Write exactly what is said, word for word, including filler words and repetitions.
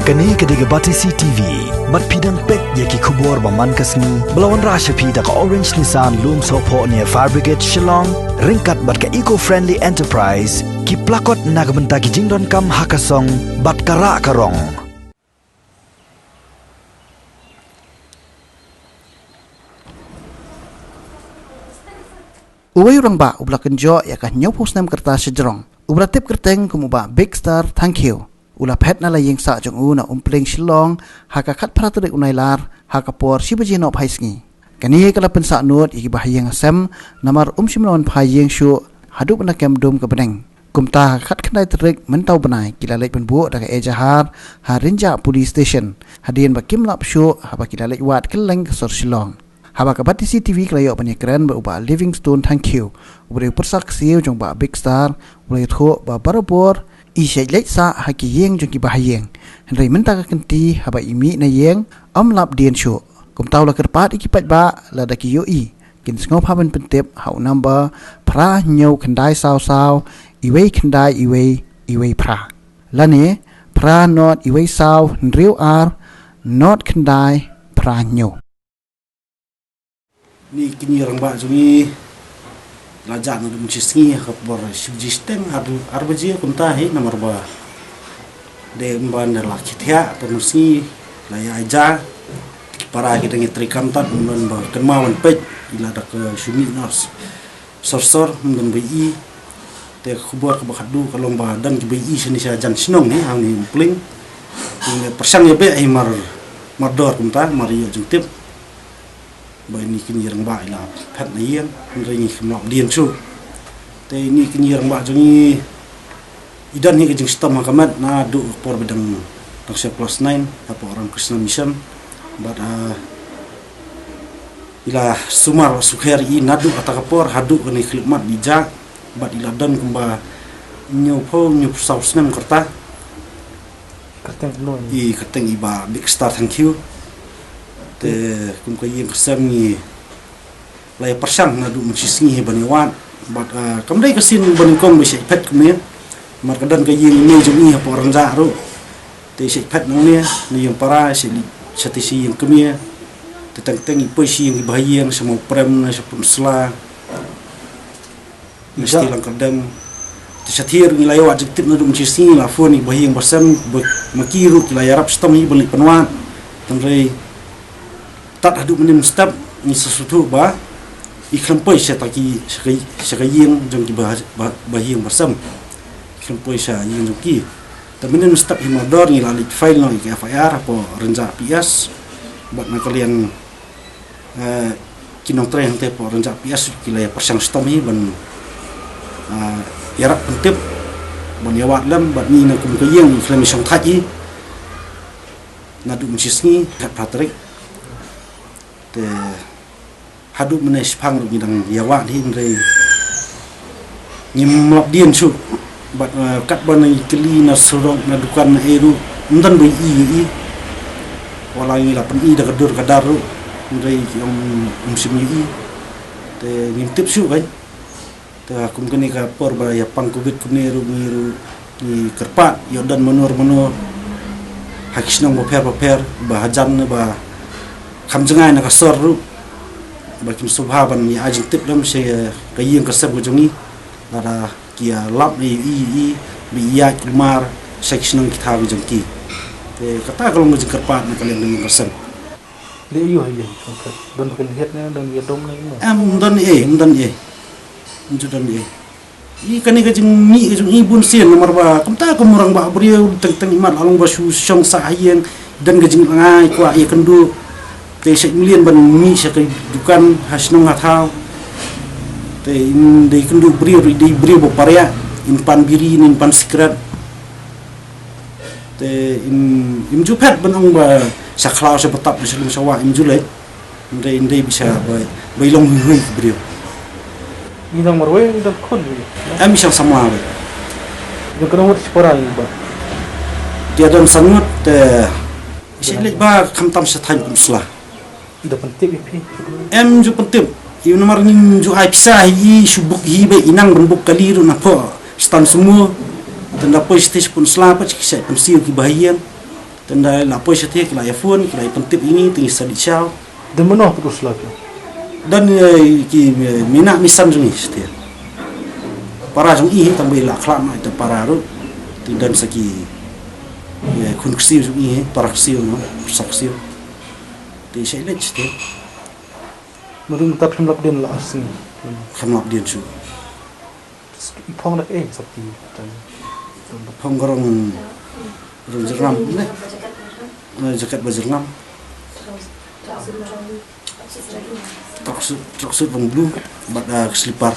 Kane ka dei ka Batesi T V. Bad phi dang peit ïa ki khubor ba man ka sngi ba la wanrah sha phi da ka Orange Nissan Lumsohphoh near Fire Brigade Shillong, ryngkat bad ka Eco Friendly Enterprise, ki plakot na ka bynta ki jingdonkam ha ka song bad ka rah ka rong. Uwei u rangbah uba la kynjoh ïa ka hynñiewphew snem ka rta shajrong, uba la tip kyrteng kum u Bah Big Star Thangkhiew, u la phet na la ïing sah jong u na Umpling Shillong ha ka khatphra tarik u Nailar ha ka por shi baje nohphai sngi. Kane ka la pynsah nud ïa ki bahaïing hasem namar um shym la wan phai ïing shuh haduh ba na kem dum ka bneng. Kumta ha ka khatkhyndai tarik mynta u bnai ki la leit pynbuh da ka ejahar ha Rynjah Police Station hadien ba kim lap shuh haba ki la leit wad kylleng ka sor Shillong. Haba ka Batesi T V ka la ïoh ban ïakren bad u Bah Livingstone Thangkhiew, uba dei u pyrsa ksiew jong u Bah Big Star, u la ïathuh ba barabor i shait leit sah ha ki ïing jong ki bahaïing. Hynrei mynta ka kynti haba i mih na ïing, ym lap dien shuh. Kumta u la kyrpad ïa ki paidbah lada ki ïohi, kin sngewbha ban pyntip ha u number phra hynñiew khyndai saw saw, iwei khyndai iwei, iwei phra, lane phra not iwei saw hynriew ar not khyndai phra hynñiew. Ni ki ngi rangbah jong ngi la jah naduh mynshisngi ha ka por shi baje shiteng, ar, ar baje kumta hi, namar ba dei ym ban da la khie thiah, ha por mynsngi la ïa ai ja. Ki para ki dang ïatrei kam tad, ym don ba kynmaw ban peit, i la da ka shu mih noh sor sor, ym don ba i. Te ka khubor kaba khatduh ka long ba don kiba ïohi shane sha jan shnong hi hangne Umpling. Te ngi pyrshang ïa beh hi mar, mar dor kumta, mar ïoh jingtip ba ine ki ngi rangbah i la phet na ïing, hynrei ngi khlem lap dien shuh. Te ine ki ngi rangbah jong ngi i don hi ka jingshitom ha ka met naduh ka por ba dang, dang sha klas nine hapoh Ramakrishna Mission. Bad, ah, i la sumar sukher i naduh kata ka por haduh kane ka khyllipmat ba i jah. Bad i la don kumba hynñiewphew, hynñiewphew saw snem ka rta. Kyrteng kumno i? I kyrteng i Bah Big Star Thangkhiew. Te kum ka ïing ka sem ngi la ïa pyrshang naduh mynshisngi hi ban ïa wad. Bad, ah, kam dei ka sien ba nyngkong ba i shait phet kumne. Namar ka don ka ïing i mei jong i hapoh Rynjah ruh. Te i shait phet nangne na ïing para, i shait leit shatei sha ïing kmie. Te teng teng i poi sha ïing ki bahaïing, sha Mawprem, na sha Pynursla, na shatei Langkyrdem. Te shatei ruh ngi la ïa wad jingtip naduh mynshisngi, la phone ïa ki bahaïing basem, ba ma ki ruh ki la ïarap shitom hi ban leit pynwad. Hynrei tad haduh mynne mynstep ngi sa sngewthuh ba i khlem poi sha ta ki, sha ka, sha ka ïing jong ki ba, ba, bahaïing basem. I khlem poi sha ïing jong ki. Te mynne mynstep hi mardor ngi la leit file noh ïa ka F I R hapoh Rynjah P S. Bad na ka liang, eh, ki nongtrei hangtei hapoh Rynjah P S ki la ïa pyrshang shitom hi ban, eh, ïarap pyntip ban ïa wad lem, bad ngi na kum ka ïing ngi khlem ïa shong thait hi naduh mynshisngi, khatphra tarik. Te haduh mynne shaphang ruh ngi dang ïa wad hi, hynrei ngim lap dien shuh. Bad, eh, katba ngi kylli na surok, na dukan, na ei ruh, ym don ba i ïohi. Wat la ngi la pyni da ka dur ka dar ruh, hynrei ki ong ym shym ïohi. Te ngim tip shuh kein. Te kum kane ka por ba ïa pang covid kumne ruh ngi ruh ngi kyrpad ïoh don mano mano ha ki shnong bapher bapher ba hajan ne ba kham jngai na ka sor ruh ba kim sngewbha ban ïa ai jingtip lem sha ka ïing ka sem ka jong ngi, lada ki ïa lap ne ïohi ïa i ba ïaid kulmar sha ki shnong ki thaw ki jong ki. Te kata ka long ka jingkyrpad na ka liang ka ïing ka sem. Leh aïu ha ïing jong phi? Don ba kin hiat ne, don ba ïadom ne, mo? Em, ym don ei, ym don ei. Ym ju don ei. I kane ka jingmih ka jong i bun sien namar ba kumta kum u rangbah briew teng teng i mat la long ba shu shong sah ha ïing, don ka jinglyngngai kwah ïakynduh. Te shait mlien ban mih sha ka dukan ha shnong ha thaw. Te in dei kynduh briew, i dei briew ba pariah, in pan biri ne in pan sikret. Te im, im ju phet ban ong ba sha khlaw sha btap sha lum sha wah, im ju leh. Im dei, im dei ba sha ba, ba i long hui hui ki briew. I dang marwei, i dang khun wi. Em, i shang samla wei. I dang kynnoh ngut shipara i ba. Te i dang san ngut te i shait leit ba khamtam sha thaiñ Pynursla. Da pyntip ïa phi? Em ju pyntip. Ïa namar ngim ju ai pisa hi, shu buk hi beit, i nang ban buk kali ruh na pho stan sumo. Tang da poi sha Pynursla pat ki shait pynsiew ki ba ha ïing. Tang da la poi shatei ki la ïa phone, ki la ïa pyntip ïa ngi, te ngi sa dih sha. Don mano pat u sla phi? Don, eh, ki, eh, minot misan jong ngi shatei. Para jong ngi hi tang ba i la khlad noh ïa uta u para ruh. Te don sa ki, eh, khun ksiew jong ngi hi, para ksiew noh, sa ksiew. Te i sa leit shatei. Mano mynta phim lap dien la sngi? Phim lap dien shuh. I phong da ei sopti? Phong ka rong, rong jyrngam ne. Eh, jaket ba jyrngam. Tracksuit, tracksuit bang blue bad, ah, slipper.